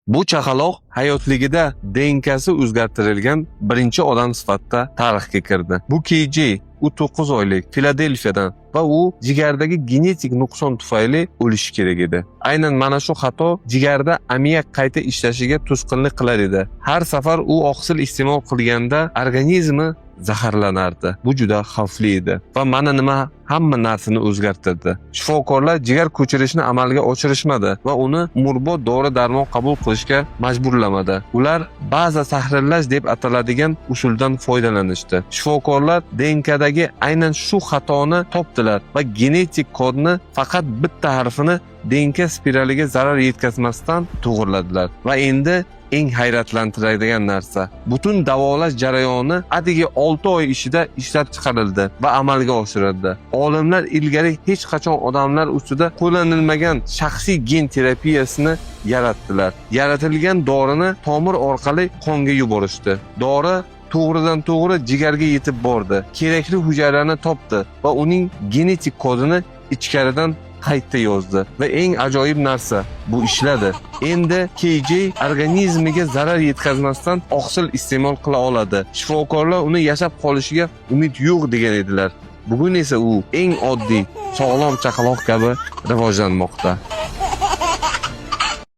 Bu chaqaloq hayotligida DNKsi o'zgartirilgan birinchi odam sifatida tarixga kirdi. Bu KJ, u 9 oylik, Filadelfiyadan va u jigardagi genetik nuqson tufayli o'lishi kerak edi. Aynan mana shu xato jigarda ammiak qayta ishlashiga to'sqinlik qilar edi. Har safar u oqsil iste'mol qilganda organizmi zaharlanardi. Bu juda xavfli edi. Va mana nima hamma narsani o'zgartirdi. Shifokorlar jigar ko'chirishni amalga oshirishmadi va uni umrbod dori-darmon qabul qilishga majburlamadi. Ular baza tahrirlash deb ataladigan usuldan foydalanishdi. Shifokorlar DNKdagi aynan shu xatoni topdilar va genetik kodni faqat bitta harfini DNK spiraliga zarar yetkazmasdan to'g'irladilar. Va endi eng hayratlantiradigan narsa: butun davolash jarayoni atigi 6 oy ichida ishlab chiqarildi va amalga oshirildi. Olimlar ilgari hech qachon odamlar ustida qo'llanilmagan shaxsiy gen terapiyasini yaratdilar. Yaratilgan dorini tomir orqali qonga yuborishdi. Dori to'g'ridan to'g'ri jigarga yetib bordi, kerakli hujayrani topdi va uning genetik kodini ichkaridan qayta yozdi. Va eng ajoyib narsa, bu ishladi. Endi KJ organizmiga zarar yetkazmasdan oqsil iste'mol qila oladi. Shifokorlar uni yashab qolishiga umid yo'q degan edilar. Bugun esa u eng oddiy sog'lom chaqaloq kabi rivojlanmoqda.